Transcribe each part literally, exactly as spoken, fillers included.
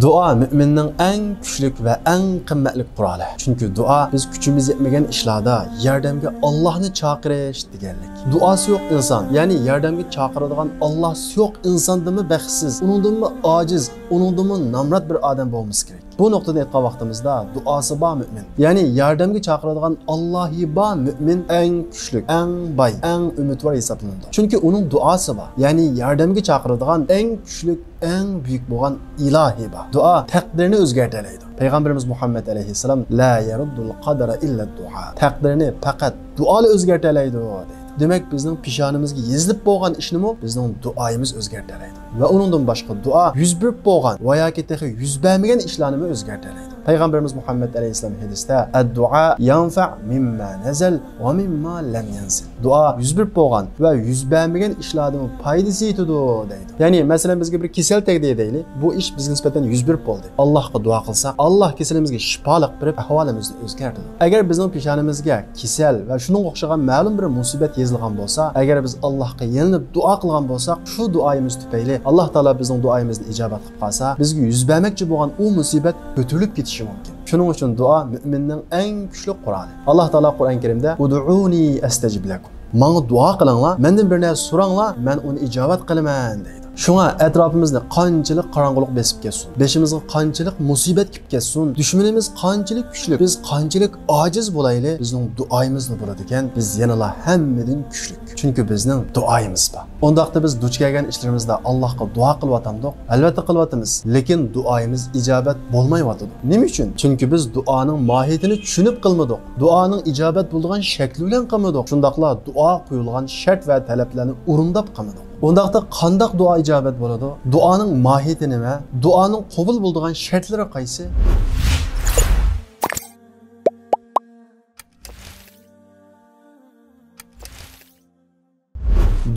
دۇئا مۆمىننىڭ ئەڭ كۈچلۈك ۋە ئەڭ قىممەتلىك قورالى. چۈنكى دۇئا بىز كۈچىمىز يەتمىگەن ئىشلاردا ياردەمگە ئاللاھنى چاقىرىش دېگەنلىك. دۇئاسى يوق ئىنسان، يەنى ياردەمگە چاقىرىدىغان ئاللاھسى يوق ئىنساندىنمۇ بەختسىز، ئۇنىڭدىنمۇ ئاجىز، ئۇنىڭدىنمۇ نامرات بىر ئادەم بولمىسا كېرەك. بۇ نۇقتىدىن ئېيتقان ۋاقتىمىزدا، دۇئاسى بار مۆمىن، يەنى ياردەمگە چاقىرىدىغان ئاللاھى بار مۆمىن ئەڭ كۈچلۈك، ئەڭ باي، ئەڭ ئۈمىدۋار ھېسابلىنىدۇ. چۈنكى ئۇنىڭ دۇئاسى بار، يەنى ياردەمگە چاقىرىدىغان ئەڭ كۈچلۈك، ئەڭ بۈيۈك بولغان ئىلاھى بار. دۇئا تەقدىرنى ئۆزگەرتەلەيدۇ. پەيغەمبىرىمىز مۇھەممەد ئەلەيھىسسالام، «لا يەرۇددۇل قەدەرە ئىللا دۇئا.» تەقدىرنى پەقەت دۇئالا ئۆزگەرتەلەيدۇ، دەيدۇ. دېمەك، بىزنىڭ پېشانىمىزگە يېزىلىپ بولغان ئىشنىمۇ بىزنىڭ دۇئايىمىز ئۆزگەرتەلەيدۇ. ۋە ئۇنىڭدىن باشقا، دۇئا يۈز بېرىپ بولغان ۋە ياكى تېخى يۈز بەرمىگەن ئىشلارنىمۇ ئۆزگەرتەلەيدۇ. پەيغەمبىرىمىز مۇھەممەد ئەلەيھىسسالام ھەدىستە، «ئەددۇئا يەنفەئۇ مىمما نەزەل ۋە مىمما لەم يەنزىل.» دۇئا يۈز بېرىپ بولغان ۋە يۈز بەرمىگەن ئىشلاردىمۇ پايدىسى يېتىدۇ، دەيدۇ. يەنى، مەسىلەن، بىزگە بىر كېسەل تەگدى دەيلى، بۇ ئىش بىزگە نىسبەتەن يۈز بېرىپ بولدى. ئاللاھقا دۇئا قىلساق، ئاللاھ كېسىلىمىزگە شىپالىق بېرىپ، ئەھۋالىمىزنى ئۆزگەرتىدۇ. ئەگەر بىزنىڭ پېشانىمىزگە كېسەل ۋە شۇنىڭغا ئوخشىغان مەلۇم بىر مۇسىبەت يېزىلغان بولسا، ئەگەر بىز ئاللاھقا يېلىنىپ دۇئا قىلغان بولساق، شۇ دۇئايىمىز تۈپەيلى ئاللاھ تائالا بىزنىڭ دۇئايىمىزنى ئىجابەت قىلىپ قالسا، بىزگە يۈز بەرمەكچى بولغان ئۇ مۇسىبەت كۆتۈرۈلۈپ كېتىشى مۇمكىن. شۇنىڭ ئۈچۈن دۇئا مۆمىننىڭ ئەڭ كۈچلۈك قورالى. ئاللاھ تائالا قۇرئان كەرىمدە، «ئۇدئۇنى ئەستەجىب لەكۇم.» ماڭا دۇئا قىلىڭلار، مەندىن بىر نەرسە سوراڭلار، مەن ئۇنى ئىجابەت قىلىمەن، دەيدۇ. شۇڭا ئەتراپىمىزنى قانچىلىك قاراڭغۇلۇق بېسىپ كەتسۇن، بېشىمىزغا قانچىلىك مۇسىبەت كېلىپ كەتسۇن، دۈشمىنىمىز قانچىلىك كۈچلۈك، بىز قانچىلىك ئاجىز بولايلى، بىزنىڭ دۇئايىمىزلا بولىدىكەن، بىز يەنىلا ھەممىدىن كۈچلۈك. چۈنكى بىزنىڭ دۇئايىمىز بار. ئۇنداقتا بىز دۇچ كەلگەن ئىشلىرىمىزدا ئاللاھقا دۇئا قىلىۋاتامدۇق؟ ئەلۋەتتە قىلىۋاتىمىز، لېكىن دۇئايىمىز ئىجابەت بولمايۋاتىدۇ. نېمە ئۈچۈن؟ چۈنكى بىز دۇئانىڭ ماھىيىتىنى چۈشىنىپ قىلمىدۇق. دۇئانىڭ ئىجابەت بولىدىغان شەكلى بىلەن قىلمىدۇق. شۇنداقلا دۇئا قويۇلغان شەرت ۋە تەلەپلەرنى ئورۇنداپ قىلمىدۇق. ئۇنداقتا قانداق دۇئا ئىجابەت بولىدۇ؟ دۇئانىڭ ماھىيىتى نېمە؟ دۇئانىڭ قوبۇل بولىدىغان شەرتلىرى قايسى؟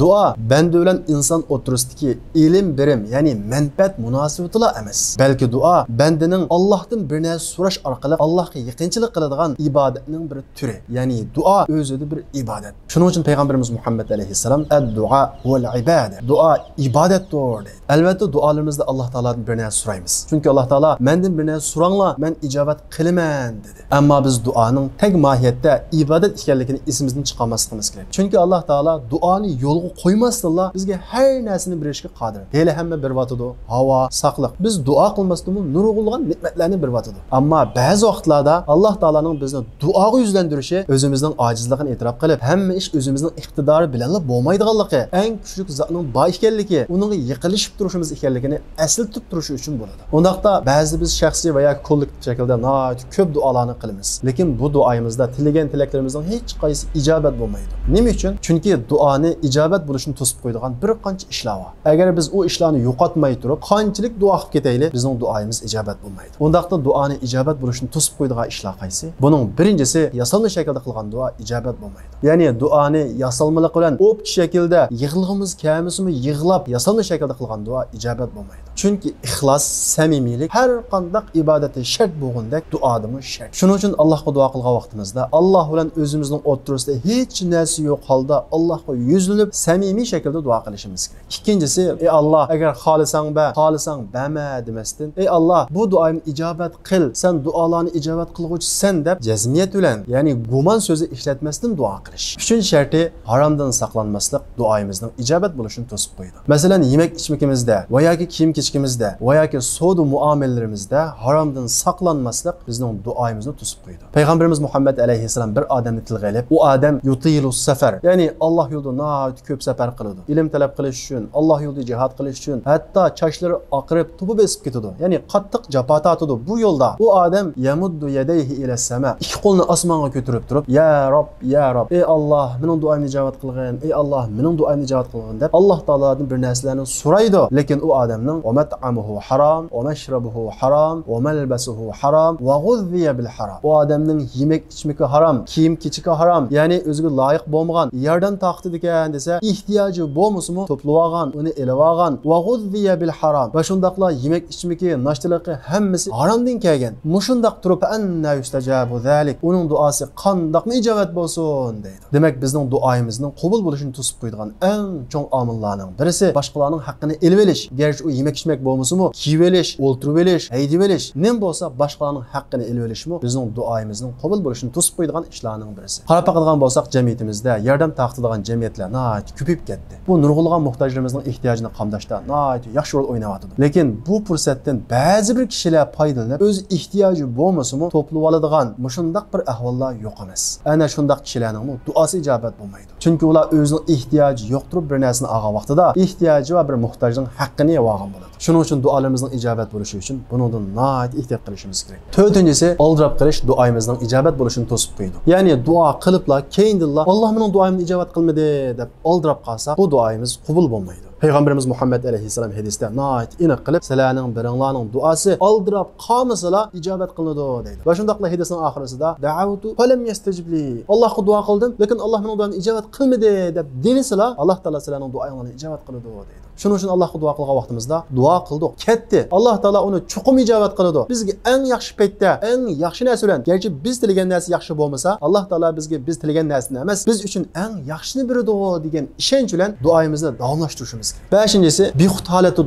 دۇئا بەندە بىلەن ئىنسان ئوتتۇرىسىدىكى ئېلىم بېرىم، يەنى مەنپەئەت مۇناسىۋىتىلا ئەمەس، بەلكى دۇئا بەندىنىڭ ئاللاھتىن بىر نەرسە سوراش ئارقىلىق ئاللاھقا يېقىنچىلىق قىلىدىغان ئىبادەتنىڭ بىر تۈرى، يەنى دۇئا ئۆزىدە بىر ئىبادەت. شۇنىڭ ئۈچۈن پەيغەمبىرىمىز مۇھەممەد ئەلەيھىسسالام، «ئەددۇئا ھۇۋەل ئىبادە.» دۇئا ئىبادەتتۇر، دەيدۇ. ئەلۋەتتە، دۇئالىرىمىزدا ئاللاھ تائالادىن بىر نەرسە سورايمىز. چۈنكى ئاللاھ تائالا، «مەندىن بىر نەرسە سوراڭلار، مەن ئىجابەت قىلىمەن» دېدى. ئەمما بىز دۇئانىڭ تەگ ماھىيەتتە ئىبادەت ئىكەنلىكىنى ئېسىمىزدىن چىقارماسلىقىمىز كېرەك. چۈنكى ئاللاھ تائالا دۇئانى يولغا قويماستىنلا بىزگە ھەر نەرسىنى بېرىشكە قادىر. ھېلى ھەممە بېرىۋاتىدۇ، ھاۋا، ساقلىق. بىز دۇئا قىلماستىنمۇ نۇرغۇنلىغان نېمەتلەرنى بېرىۋاتىدۇ. ئەمما بەزى ۋاقىتلاردا ئاللاھ تائالانىڭ بىزنى دۇئاغا يۈزلەندۈرۈشى، ئۆزىمىزنىڭ ئاجىزلىقىنى ئېتىراپ قىلىپ، ھەممە ئىش ئۆزىمىزنىڭ ئىقتىدارى بىلەنلا بولمايدىغانلىقى، ئەڭ كۈچلۈك زاتنىڭ بار ئىكەنلىكى، ئۇنىڭغا يېقىنلىشىپ تۇرۇشىمىز ئىكەنلىكىنى ئەسلىتىپ تۇرۇشى ئۈچۈن بولىدۇ. ئۇنداقتا بەزىدە بىز شەخسىي ۋە ياكى كوللېكتىپ شەكىلدە ناھايىتى كۆپ دۇئالارنى قىلىمىز. لېكىن بۇ دۇئايىمىزدا تىلىگەن تىلەكلىرىمىزنىڭ ھېچقايسىسى ئىجابەت بولمايدۇ. نېمە ئۈچۈن؟ چۈنكى دۇئانى ئىجابەت بولۇشىنى توسۇپ قويىدىغان بىر قانچە ئىشلار بار. ئەگەر بىز ئۇ ئىشلارنى يوقاتماي تۇرۇپ، قانچىلىك دۇئا قىلىپ كېتەيلى، بىزنىڭ دۇئايىمىز ئىجابەت بولمايدۇ. ئۇنداقتا دۇئانى ئىجابەت بولۇشىنى توسۇپ قويىدىغان ئىشلار قايسى؟ بۇنىڭ بىرىنچىسى ياسالما شەكىلدە قىلغان دۇئا ئىجابەت بولمايدۇ. يەنى دۇئانى ياسالمىلىق بىلەن ئوپچە شەكىلدە يىغلىغۇمىز كەلمىسىمۇ يىغلاپ ياسالما شەكىلدە قىلغان دۇئا ئىجابەت بولمايدۇ. چۈنكى ئىخلاس، سەمىمىيلىك ھەر قانداق ئىبادەتتە شەرت بولغىنىدەك دۇئادىمۇ شەرت. شۇنىڭ ئۈچۈن ئاللاھقا دۇئا قىلغان ۋاقتىمىزدا ئاللاھ بىلەن ئۆزىمىزنىڭ ئوتتۇرىسىدا ھېچ نەرسە يوق ھالدا ئاللاھقا يۈزلىنىپ سەمىمىي شەكىلدە دۇئا قىلىشىمىز كېرەك. ئىككىنچىسى، ئى ئاللاھ، ئەگەر خالىساڭ بەر، خالىساڭ بەرمە دېمەستىن، ئى ئاللاھ، بۇ دۇئايىمنى ئىجابەت قىل، سەن دۇئالارنى ئىجابەت قىلغۇچىسەن دەپ جەزمىيەت بىلەن، يەنى گۇمان سۆزى ئىشلەتمەستىن دۇئا قىلىش. ئۈچىنچى شەرتى، ھارامدىن ساقلانماسلىق دۇئايىمىزنىڭ ئىجابەت بولۇشىنى توسۇپ قويىدۇ. مەسىلەن، يېمەك ئىچمىكىمىزدە ۋە ياكى كىيىم كېچىكىمىزدە ۋە ياكى سودا مۇئامىلىلىرىمىزدە ھارامدىن ساقلانماسلىق بىزنىڭ دۇئايىمىزنى توسۇپ قويىدۇ. پەيغەمبىرىمىز مۇھەممەد ئەلەيھىسسالام بىر ئادەمنى تىلغا ئېلىپ، ئۇ ئادەم يۇتىلۇس سەفەر، يەنى ئاللاھ يولىدا ناھايىتى كۆپ سەپەر قىلىدۇ. ئىلىم تەلەپ قىلىش ئۈچۈن، ئاللاھ يولىدا جىھاد قىلىش ئۈچۈن، ھەتتا چاچلىرى ئاقىرىپ، توپا بېسىپ كېتىدۇ. يەنى قاتتىق جاپا تارتىدۇ. بۇ يولدا ئۇ ئادەم يەمۇددۇ يەدەيھى ئىلەس سەما، ئىككى قولىنى ئاسمانغا كۆتۈرۈپ تۇرۇپ، يا رەب، يا رەب، ئى ئاللاھ، مېنىڭ دۇئايىمنى ئىجابەت قىلغىن، ئى ئاللاھ، مېنىڭ دۇئايىمنى ئىجابەت قىلغىن دەپ ئاللاھ تائالادىن بىر نەرسىلەرنى سورايدۇ. لېكىن ئۇ ئادەمنىڭ ۋە مەتئەمۇھۇ ھارام، ۋە مەشرەبۇھۇ ھارام، ۋە مەلبەسۇھۇ ھارام، ۋە غۇززىيە بىل ھارام. ئۇ ئادەمنىڭ يېمەك ئىچمىكى ھارام، كىيىم كېچىكى ھارام، يەنى ئۆزىگە لايىق بولمىغان، ياردەم تارقىتىدىكەن دېسە، ئېھتىياجى بولمىسىمۇ توپلىۋالغان، ئۇنى ئېلىۋالغان. ۋەغۇززىيە بىل ھارام. ۋە شۇنداقلا يېمەك ئىچمىكى، ناشتىلىقى ھەممىسى ھارامدىن كەلگەن. مۇشۇنداق تۇرۇپ، فەئەننا يۇستەجابۇ زەلىك. ئۇنىڭ دۇئاسى قانداقمۇ ئىجابەت بولسۇن دەيدۇ. دېمەك، بىزنىڭ دۇئايىمىزنىڭ قوبۇل بولۇشىنى توسۇپ قويىدىغان ئەڭ چوڭ ئامىللارنىڭ بىرسى، باشقىلارنىڭ ھەققىنى ئېلىۋېلىش. گەرچە ئۇ يېمەك-ئىچمەك بولمىسىمۇ، كىيىۋېلىش، ئولتۇرۇۋېلىش، ھەيدىۋېلىش، نېمە بولسا باشقىلارنىڭ ھەققىنى ئېلىۋېلىشمۇ بىزنىڭ دۇئايىمىزنىڭ قوبۇل بولۇشىنى توسۇپ قويىدىغان ئىشلارنىڭ بىرسى. قاراپ باقىدىغان بولساق، جەمئىيىتىمىزدە ياردەم تارقىتىدىغان جەمئىيەتلەر ناھايىتى كۆپىيىپ كەتتى. بۇ نۇرغۇنلىغان موھتاجلىرىمىزنىڭ ئېھتىياجىنى قامداشتا ناھايىتى ياخشى رول ئويناۋاتىدۇ. لېكىن بۇ پۇرسەتتىن بەزى بىر كىشىلەر پايدىلىنىپ، ئۆز ئېھتىياجى بولمىسىمۇ توپلىۋالىدىغان مۇشۇنداق بىر ئەھۋاللار يوق ئەمەس. ئەنە شۇنداق كىشىلەرنىڭمۇ دۇئاسى ئىجابەت بولمايدۇ. چۈنكى ئۇلار ئۆزىنىڭ ئېھتىياجى يوق تۇرۇپ بىر نەرسىنى ئالغان ۋاقتىدا ئېھتىياجى بار بىر موھتاجنىڭ ھەققىنى يەۋالغان بولىدۇ. شۇنىڭ ئۈچۈن دۇئالىرىمىزنىڭ ئىجابەت بولۇشى ئۈچۈن بۇنىڭدىن ناھايىتى ئېھتىيات قىلىشىمىز كېرەك. تۆتىنچىسى، ئالدىراپ قېلىش دۇئايىمىزنىڭ ئىجابەت بولۇشىنى توسۇپ قويىدۇ. يەنى دۇئا قىلىپلا كېيىندىنلا «ئاللا مېنىڭ دۇئايىمنى ئىجابەت قىلمىدى» دەپ ئالدىراپ قالساق، بۇ دۇئايىمىز قوبۇل بولمايدۇ. پەيغەمبىرىمىز مۇھەممەد ئەلەيھىسسالام ھەدىستە ناھايىتى ئېنىق قىلىپ، «سىلەرنىڭ بىرىڭلارنىڭ دۇئاسى ئالدىراپ قالمىسىلا ئىجابەت قىلىنىدۇ» دەيدۇ. ۋە شۇنداقلا ھەدىسنىڭ ئاخىرىسىدا، «دەئەۋتۇ فەلەم يەستەجىب لى»، «ئاللاھقا دۇئا قىلدىم، لېكىن ئاللاھ مېنىڭ دۇئامنى ئىجابەت قىلمىدى» دەپ دېمىسىلا، ئاللاھ تائالا سىلەرنىڭ دۇئايىڭلارنى ئىجابەت قىلىدۇ دەيدۇ. شۇنىڭ ئۈچۈن ئاللاھقا دۇئا قىلغان ۋاقتىمىزدا، دۇئا قىلدۇق، كەتتى. ئاللاھ تائالا ئۇنى چوقۇم ئىجابەت قىلىدۇ. بىزگە ئەڭ ياخشى پەيتتە، ئەڭ ياخشى نەرسە بىلەن، گەرچە بىز تىلىگەن نەرسە ياخشى بولمىسا، ئاللاھ تائالا بىزگە بىز تىلىگەن نەرسىنى ئەمەس، بىز ئۈچۈن ئەڭ ياخشىسىنى بېرىدۇ دېگەن ئىشەنچ بىلەن دۇئايىمىزنى داۋاملاشتۇرۇشىمىز كېرەك. بەشىنچىسى، بىخۇد ھالەتتە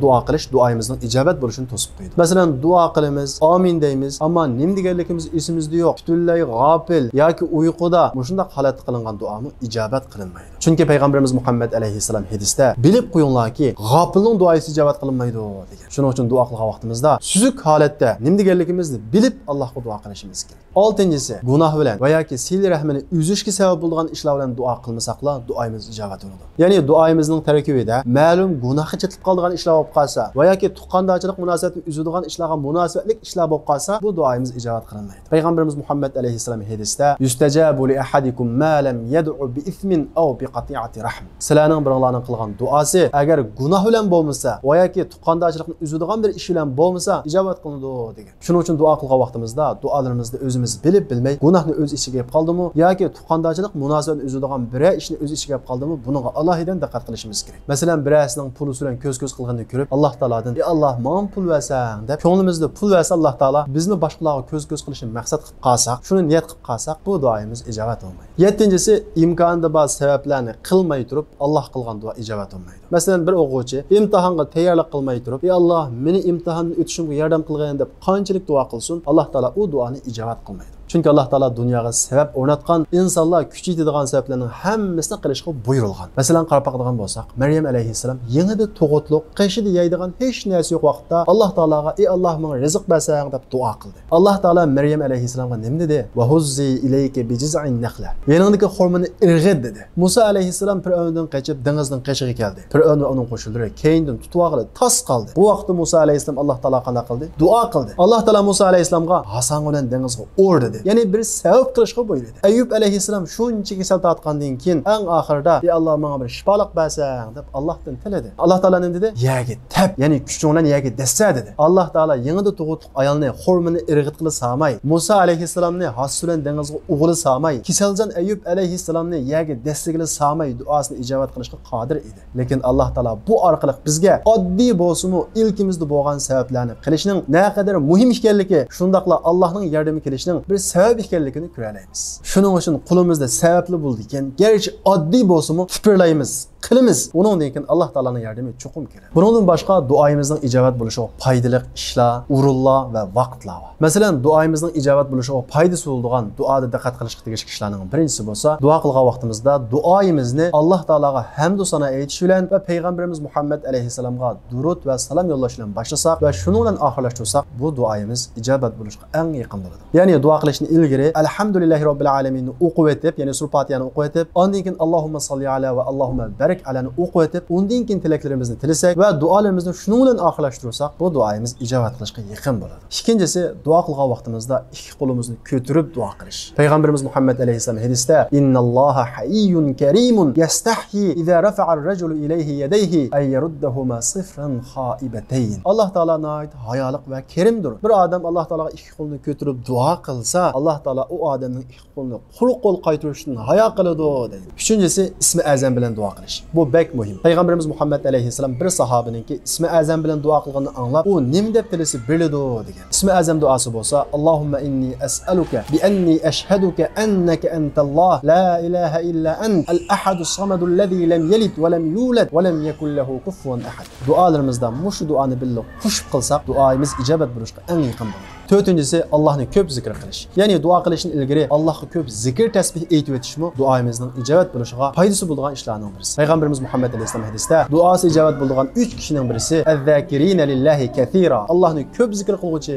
دۇئا قىلىش دۇئايىمىزنىڭ ئىجابەت بولۇشىنى توسۇپ قويىدۇ. مەسىلەن، دۇئا قىلىمىز، ئامىن دەيمىز، ئەمما نېمە دېگەنلىكىمىز ئېسىمىزدە يوق، پۈتۈنلەي غاپىل ياكى ئۇيقۇدا، مۇشۇنداق ھالەتتە قىلىنغان دۇئامۇ ئىجابەت قىلىنمايدۇ. چۈنكى پەيغەمبىرىمىز مۇھەممەد ئەلەيھىسسالام ھەدىستە، «بىلىپ قويۇڭلاركى، غاپىلنىڭ دۇئاسى ئىجابەت قىلىنمايدۇ» دېگەن. شۇنىڭ ئۈچۈن دۇئا قىلغان ۋاقتىمىزدا سۈزۈك ھالەتتە نېمە دېگەنلىكىمىزنى بىلىپ ئاللاھقا دۇئا قىلىشىمىز كېرەك. ئالتىنچىسى، گۇناھ بىلەن ۋە ياكى سىلە رەھمىنى ئۈزۈشكە سەۋەب بولىدىغان ئىشلار بىلەن دۇئا قىلمىساقلا، دۇئايىمىز ئىجابەت بولىدۇ. يەنى دۇئايىمىزنىڭ تەركىبىدە مەلۇم گۇناھقا چېتىپ قالىدىغان ئىشلار بولۇپ قالسا ۋە ياكى تۇغقاندارچىلىق مۇناسىۋەتنى ئۈزىدىغان ئىشلارغا مۇناسىۋەتلىك ئىشلار بولۇپ قالسا، بۇ دۇئايىمىز ئىجابەت قىلىنمايدۇ. پەيغەمبىرىمىز مۇھەممەد ئەلەيھىسسالام ھەدىستە، «يستجاب لأحدكم ما لم يدع بإثم أو بقطيعة رحم». سىلەرنىڭ بىرىڭلارنىڭ قىلغان دۇئاسى ئەگەر گۇناھ بىلەن بولمىسا ۋە ياكى تۇغقاندارچىلىقنى ئۈزىدىغان بىر ئىش بىلەن بولمىسا، ئىجابەت قىلىنىدۇ دېگەن. شۇنىڭ ئۈچۈن دۇئا قىلغان ۋاقتىمىزدا دۇئالىرىمىزدا ئۆزىمىز بىلىپ بىلمەي گۇناھنى ئۆز ئىچىگە ئېلىپ قالدىمۇ ياكى تۇغقاندارچىلىق مۇناسىۋەتنى ئۈزىدىغان بىرەر ئىشنى ئۆز ئىچىگە ئېلىپ قالدىمۇ، بۇنىڭغا ئالاھىدە دىققەت قىلىشىمىز كېرەك. مەسىلەن، بىرەرسىنىڭ پۇلى بىلەن كۆز-كۆز قىلغىنىنى كۆرۈپ، ئاللاھ تائالادىن، «ئى ئاللاھ، ماڭا پۇل بەرسەڭ» دەپ كۆڭلىمىزدە پۇل بەرسە، ئاللاھ تائالا بىزمۇ باشقىلارغا كۆز-كۆز قىلىشنى مەقسەت قىلىپ قالساق، شۇنى نىيەت قىلىپ قالساق، بۇ دۇئايىمىز ئىجابەت بولمايدۇ. يەتتىنچىسى، ئىمكانىدا بار سەۋەبلەرنى قىلماي تۇرۇپ، ئاللاھقا قىلغان دۇئا ئىجابەت بولمايدۇ. مەسىلەن، بىر ئوقۇغۇچى ئىمتىھانغا تەييارلىق قىلماي تۇرۇپ، «ئى ئاللاھ، مېنى ئىمتىھاندىن ئۆتۈشۈمگە ياردەم قىلغىن» دەپ قانچىلىك دۇئا قىلسۇن، ئاللاھ تائالا ئۇ دۇئانى ئىجابەت قىلمايدۇ. چۈنكى ئاللاھ تائالا دۇنياغا سەۋەب ئورناتقان، ئىنسانلار كۈچ يېتىدىغان سەۋەبلەرنىڭ ھەممىسىنى قىلىشقا بۇيرۇلغان. مەسىلەن، قاراپ باقىدىغان بولساق، مەريەم ئەلەيھىسسالام يېڭىدە تۇغۇتلۇق، قېشىدا يەيدىغان ھېچ نەرسە يوق ۋاقىتتا ئاللاھ تائالاغا، «ئى ئاللاھ، ماڭا رىزىق بەرسەڭ» دەپ دۇئا قىلدى. ئاللاھ تائالا مەريەم ئەلەيھىسسالامغا نېمە دېدى؟ «ۋەھۇززى ئىلەيكە بىجىزئىن نەخلە»، يېنىڭدىكى خورمىنى ئىرغىت دېدى. مۇسا ئەلەيھىسسالام پىرئەۋندىن قېچىپ دېڭىزنىڭ قېشىغا كەلدى. پىرئەۋن ۋە ئۇنىڭ قوشۇنلىرى كەينىدىن تۇتۇۋالغىلى تاس قالدى. بۇ ۋاقىتتا مۇسا ئەلەيھىسسالام ئاللاھ تائالاغا قانداق قىلدى؟ دۇئا قىلدى. ئاللاھ تائالا مۇسا ئەلەيھىسسالامغا «ھاساڭ بىلەن دېڭىزغا ئۇر» دېدى. يەنى بىر سەۋەب قىلىشقا بۇيرۇدى. ئەييۇب ئەلەيھىسسالام شۇنچە كېسەل تارتقاندىن كېيىن، ئەڭ ئاخىرىدا، «ئى ئاللاھ، ماڭا بىر شىپالىق بەرسەڭ» دەپ ئاللاھتىن تىلىدى. ئاللاھ تائالا نېمە دېدى؟ «يەرگە تەپ، يەنى كۈچۈڭ بىلەن يەرگە دەسسە» دېدى. ئاللاھ تائالا يېڭىدە تۇغۇتلۇق ئايالنى خورمىنى ئىرغىتقىلى سالماي، مۇسا ئەلەيھىسسالامنى ھاسا بىلەن دېڭىزغا ئۇرغىلى سالماي، كېسەلجان ئەييۇب ئەلەيھىسسالامنى يەرگە دەسسىگىلى سالماي دۇئاسىنى ئىجابەت قىلىشقا قادىر ئىدى. لېكىن ئاللاھ تائالا بۇ ئارقىلىق بىزگە ئاددىي بولسىمۇ، ئىلكىمىزدە بولغان سەۋەبلەرنى قىلىشنىڭ نەقەدەر مۇھىم ئىكەنلىكى، شۇنداقلا ئاللاھنىڭ ياردىمى كېلىشىنىڭ بىر سەۋەب ئىكەنلىكىنى كۆرەلەيمىز. شۇنىڭ ئۈچۈن قولىمىزدا سەۋەبلەر بولىدىكەن، گەرچە ئاددىي بولسىمۇ، پىپىرلايمىز، قىلىمىز. ئۇنىڭدىن كېيىن ئاللاھ تائالانىڭ ياردىمى چوقۇم كېلىدۇ. بۇنىڭدىن باشقا، دۇئايىمىزنىڭ ئىجابەت بولۇشىغا پايدىلىق ئىشلار، ئورۇنلار ۋە ۋاقىتلار بار. مەسىلەن، دۇئايىمىزنىڭ ئىجابەت بولۇشىغا پايدىسى بولىدىغان دۇئادا دىققەت قىلىشقا تېگىشلىك ئىشلارنىڭ بىرىنچىسى بولسا، دۇئا قىلغان ۋاقتىمىزدا دۇئايىمىزنى ئاللاھ تائالاغا ھەمدۇ سانا ئېيتىش بىلەن ۋە پەيغەمبىرىمىز مۇھەممەد ئەلەيھىسسالامغا دۇرۇت ۋە سالام يوللاش بىلەن باشلىساق ۋە شۇنىڭ بىلەن ئاخىرلاشتۇرساق، بۇ دۇئايىمىز ئىجابەت بولۇشقا ئەڭ يېقىن بولىدۇ. يەنى دۇئا قىلىشتىن ئىلگىرى «ئەلھەمدۇلىللاھى رەببىل ئالەمىن»نى ئوقۇۋېتىپ، يەنى سۈرە پاتىھەنى ئوقۇۋېتىپ، ئاندىن كېيىن «ئاللاھۇممە ساللى ئەلا ۋە ئاللاھۇممە بارىك ئەلانى» ئوقۇۋېتىپ، ئۇندىن كېيىن تىلەكلىرىمىزنى تىلىسەك ۋە دۇئالىرىمىزنى شۇنىڭ بىلەن ئاخىرلاشتۇرساق، بۇ دۇئايىمىز ئىجابەت قىلىشقا يېقىن بولىدۇ. ئىككىنچىسى، دۇئا قىلغان ۋاقتىمىزدا ئىككى قولىمىزنى كۆتۈرۈپ دۇئا قىلىش. پەيغەمبىرىمىز مۇھەممەد ئەلەيھىسسالام ھەدىستە، «ئىنناللاھە ھەييۇن كەرىمۇن يەستەھيى ئىزا رەفەئەر رەجۇلۇ ئىلەيھى يەدەيھى ئەن يەردەھۇمە سىفرەن خائىبەتەين». ئاللاھ تائالا ناھايىتى ھايالىق ۋە كېرىمدۇر. بىر ئادەم ئاللاھ تائالاغا ئىككى قولىنى كۆتۈرۈپ دۇئا قىلسا، ئاللاھ تائالا ئۇ ئادەمنىڭ ئىككى قولىنى قۇرۇق قول قايتۇرۇشتىن ھايا قىلىدۇ، دەيدۇ. ئۈچىنچىسى، ئىسمى ئەزەم بىلەن دۇئا قىلىش. بۇ بەك مۇھىم. پەيغەمبىرىمىز مۇھەممەد ئەلەيھىسسالام بىر ساھابىنىڭكى ئىسمى ئەزەم بىلەن دۇئا قىلغىنىنى ئاڭلاپ، ئۇ نېمە دەپ تىلىسە بىلىدۇ دېگەن. ئىسمى ئەزەم دۇئاسى بولسا، اللهم إني أسألك بأني أشهدك أنك أنت الله لا إله إلا أنت الأحد الصمد الذي لم يلد ولم يولد ولم يكن له كفوا أحد. دۇئالىرىمىزدا مۇشۇ دۇئانى بىللە قوشۇپ قىلساق، دۇئايىمىز ئىجابەت بولۇشقا ئەڭ يېقىن بولىدۇ. تۆتىنچىسى، ئاللاھنى كۆپ زىكىر قىلىش. يەنى دۇئا قىلىشتىن ئىلگىرى ئاللاھقا كۆپ زىكىر تەسبىھ ئېيتىۋېتىشمۇ دۇئايىمىزنىڭ ئىجابەت بولۇشىغا پايدىسى بولىدىغان ئىشلارنىڭ بىرسى. پەيغەمبىرىمىز مۇھەممەد ئەلەيھىسسالام ھەدىستە، دۇئاسى ئىجابەت بولىدىغان ئۈچ كىشىنىڭ بىرسى، الذاكرين لله كثيرا، ئاللاھنى كۆپ زىكىر قىلغۇچى.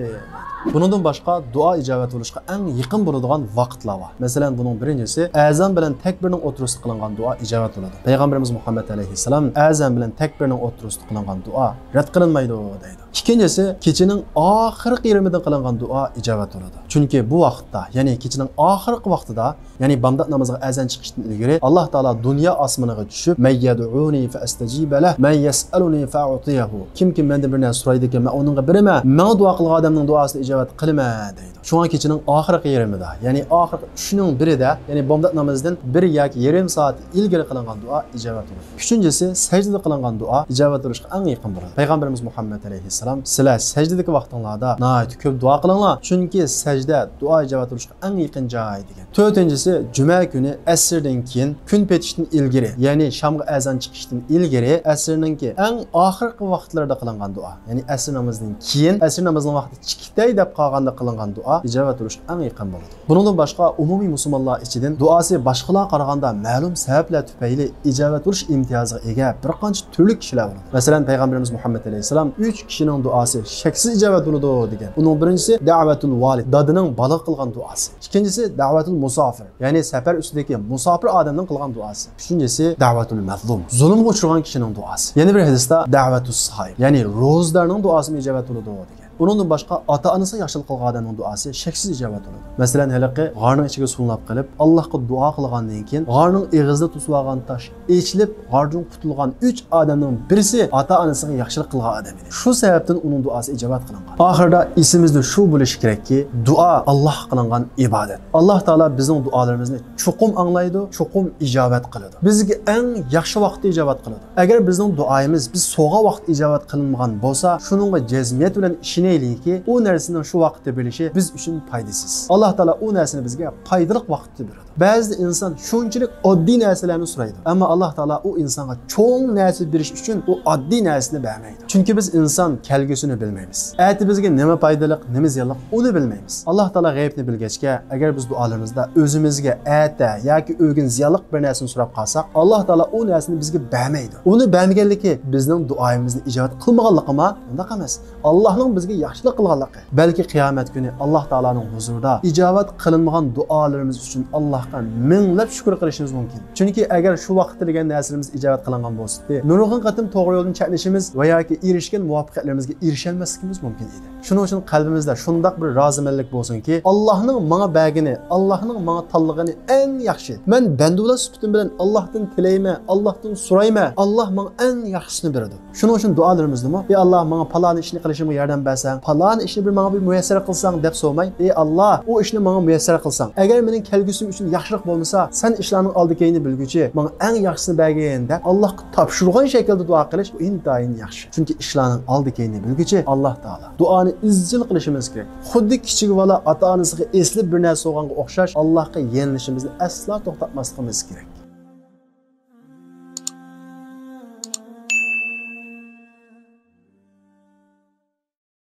بۇنىڭدىن باشقا، دۇئا ئىجابەت بولۇشقا ئەڭ يېقىن بولىدىغان ۋاقىتلار بار. مەسىلەن، بۇنىڭ بىرىنچىسى، ئەزان بىلەن تەكبىرنىڭ ئوتتۇرىسىدا قىلىنغان دۇئا ئىجابەت بولىدۇ. پەيغەمبىرىمىز مۇھەممەد ئەلەيھىسسالام، ئەزان بىلەن تەكبىرنىڭ ئوتتۇرىسىدا قىلىنغان دۇئا رەت قىلىنمايدۇ، دەيدۇ. ئىككىنچىسى، كېچىنىڭ ئاخىرقى يېرىمىدە قىلىنغان دۇئا ئىجابەت بولىدۇ. چۈنكى بۇ ۋاقىتتا، يەنى كېچىنىڭ ئاخىرقى ۋاقتىدا، يەنى بامدات نامىزىغا ئەزان چىقىشتىن ئىلگىرى، ئاللاھ تائالا دۇنيا ئاسمىنىغا چۈشۈپ، من يدعوني فأستجيب له، من يسألني فأعطيه، كىمكى مەندىن بىر نەرسە سورايدىكەن، مەن ئۇنىڭغا بېرىمەن، ماڭا دۇئا قىلغان ئادەمنىڭ دۇئاسىنى ئىجابەت قىلىمەن، دەيدۇ. شۇڭا كېچىنىڭ ئاخىرقى يېرىمىدا، يەنى ئاخىرقى ئۈچنىڭ بىرىدە، يەنى بامدات نامىزىدىن بىر ياكى يېرىم سائەت ئىلگىرى قىلىنغان دۇئا ئىجابەت بولىدۇ. ئۈچىنچىسى، سەجدىدە قىلىنغان دۇئا ئىجابەت بولۇشقا ئەڭ يېقىن بولىدۇ. پەيغەمبىرىمىز مۇھەممەد ئەلەيھىسسالام، سىلەر سەجدىدىكى ۋاقتىڭلاردا ناھايىتى كۆپ دۇئا قىلىڭلار، چۈنكى سەجدە دۇئا ئىجابەت بولۇشقا ئەڭ يېقىن جاي، دېگەن. تۆتىنچىسى، جۈمە كۈنى ئەسىردىن كېيىن، كۈن پېتىشتىن ئىلگىرى، يەنى شامغا ئەزان چىقىشتىن ئىلگىرى، ئەسىرنىڭكى ئەڭ ئاخىرقى ۋاقىتلىرىدا قىلىنغان دۇئا، يەنى ئەسىر نامىزىدىن كېيىن، ئەسىر نامىزىنىڭ ۋاقتى چىقىپ كېتەي دەپ قالغاندا قىلىنغان دۇئا ئىجابەت بولۇشقا ئەڭ يېقىن بولىدۇ. بۇنىڭدىن باشقا، ئومۇمىي مۇسۇلمانلار ئىچىدىن دۇئاسى باشقىلارغا قارىغاندا مەلۇم سەۋەبلەر تۈپەيلى ئىجابەت بولۇش ئىمتىيازىغا ئىگە بىر قانچە تۈرلۈك كىشىلەر بولىدۇ. مەسىلەن، پەيغەمبىرىمىز مۇھەممەد ئەلەيھىسسالام ئۈچ كىشىنىڭ دۇئاسى شەكسىز ئىجابەت بولىدۇ، دېگەن. ئۇنىڭ بىرىنچىسى دەۋەتۇل ۋالىد، دادىنىڭ بالىغا قىلغان دۇئاسى. ئىككىنچىسى دەۋەتۇل مۇسافىر، يەنى سەپەر ئۈستىدىكى مۇساپىر ئادەمنىڭ قىلغان دۇئاسى. ئۈچىنچىسى دەۋەتۇل مەزلۇم، زۇلۇمغا ئۇچرىغان كىشىنىڭ دۇئاسى. يەنە بىر ھەدىستە دەۋەتۇس سائىم، يەنى روزىدارنىڭ دۇئاسىمۇ ئىجابەت بولىدۇ، دېگەن. ئۇنىڭدىن باشقا، ئاتا-ئانىسىغا ياخشىلىق قىلغان ئادەمنىڭ دۇئاسى شەكسىز ئىجابەت بولىدۇ. مەسىلەن، ھېلىقى غارنىڭ ئىچىگە سۇنۇلاپ قېلىپ، ئاللاھقا دۇئا قىلغاندىن كېيىن، غارنىڭ ئېغىزىدا توسۇۋالغان تاش ئېچىلىپ، غاردىن قۇتۇلغان ئۈچ ئادەمنىڭ بىرسى ئاتا-ئانىسىغا ياخشىلىق قىلغان ئادەم ئىدى. شۇ سەۋەبتىن ئۇنىڭ دۇئاسى ئىجابەت قىلىنغان. ئاخىرىدا ئېسىمىزدە شۇ بولۇشى كېرەككى، دۇئا ئاللاھقا قىلىنغان ئىبادەت. ئاللاھ تائالا بىزنىڭ دۇئالىرىمىزنى چوقۇم ئاڭلايدۇ، چوقۇم ئىجابەت قىلىدۇ. بىزگە ئەڭ ياخشى ۋاقىتتا ئىجابەت قىلىدۇ. ئەگەر بىزنىڭ دۇئايىمىز بىز سوغا ۋاقىت ئىجابەت قىلىنمىغان بولسا، شۇنىڭغا جەزمىيەت بىلەن ئىشىنەيلىكى، ئۇ نەرسىنىڭ شۇ ۋاقىتتا بېرىلىشى بىز ئۈچۈن پايدىسىز. ئاللاھ تائالا ئۇ نەرسىنى بىزگە پايدىلىق ۋاقىتتا بېرىدۇ. بەزىدە ئىنسان شۇنچىلىك ئاددىي نەرسىلەرنى سورايدۇ، ئەمما ئاللاھ تائالا ئۇ ئىنسانغا چوڭ نەرسە بېرىش ئۈچۈن ئۇ ئاددىي نەرسىنى بەرمەيدۇ. چۈنكى بىز ئىنسان كەلگۈسىنى بىلمەيمىز. ئەتە بىزگە نېمە پايدىلىق، نېمە زىيانلىق، ئۇنى بىلمەيمىز. ئاللاھ تائالا غەيىبنى بىلگەچكە، ئەگەر بىز دۇئالىرىمىزدا ئۆزىمىزگە ئەتە ياكى ئۆگۈن زىيانلىق بىر نەرسىنى سوراپ قالساق، ئاللاھ تائالا ئۇ نەرسىنى بىزگە بەرمەيدۇ. ئۇنى بەرمىگەنلىكى بىزنىڭ دۇئايىمىزنى ئىجابەت قىلمىغانلىقىما؟ ئۇنداق ئەمەس. ئاللاھنىڭ بىزگە ياخشىلىق قىلغانلىقى. بەلكى قىيامەت كۈنى ئاللاھ تائالانىڭ ھۇزۇرىدا ئىجابەت قىلىنمىغان دۇئالىرىمىز ئۈچۈن ئاللاھقا مىڭلاپ شۈكۈر قىلىشىمىز مۇمكىن. چۈنكى ئەگەر شۇ ۋاقىتتا دېگەن نەرسىلىرىمىز ئىجابەت قىلىنغان بولسىدى، نۇرغۇن قېتىم توغرا يولدىن چەتنىشىمىز ۋە ياكى ئېرىشكەن مۇۋەپپەقىيەتلىرىمىزگە ئېرىشەلمەسلىكىمىز مۇمكىن ئىدى. شۇنىڭ ئۈچۈن قەلبىمىزدە شۇنداق بىر رازىمەنلىك بولسۇنكى، ئاللاھنىڭ ماڭا بەرگىنى، ئاللاھنىڭ ماڭا تاللىغىنى ئەڭ ياخشى. مەن بەندىۋىلار سۈپىتىم بىلەن ئاللاھتىن تىلەيمەن، ئاللاھتىن سورايمەن، ئاللاھ ماڭا ئەڭ ياخشىسىنى بېرىدۇ. شۇنىڭ ئۈچۈن دۇئالىرىمىزدىمۇ، ئى ئاللاھ، ماڭا پالانى ئىشنى قىلىشىمغا ياردەم بەرسەڭ، پالانى ئىشنى بىر ماڭا بىر مۇيەسسەر قىلساڭ دەپ سورىماي، ئى ئاللاھ، ئۇ ئىشنى ماڭا مۇيەسسەر قىلساڭ، ئەگەر مېنىڭ كەلگۈسىم ئۈچۈن ياخشىلىق بولمىسا، سەن ئىشلارنىڭ ئالدى كەينىنى بىلگۈچى، ماڭا ئەڭ ياخشىسىنى بەرگىن دەپ ئاللاھقا تاپشۇرغان شەكىلدە دۇئا قىلىش، بۇ ئىنتايىن ياخشى. چۈنكى ئىشلارنىڭ ئالدى كەينىنى بىلگۈچى ئاللاھ تائالا. دۇئانى ئىزچىل قىلىشىمىز كېرەك. خۇددى كىچىك بالا ئاتا-ئانىسىغا ئېسىلىپ بىر نەرسە سورىغانغا ئوخشاش، ئاللاھقا يېلىنىشىمىزنى ئەسلا توختاتماسلىقىمىز كېرەك.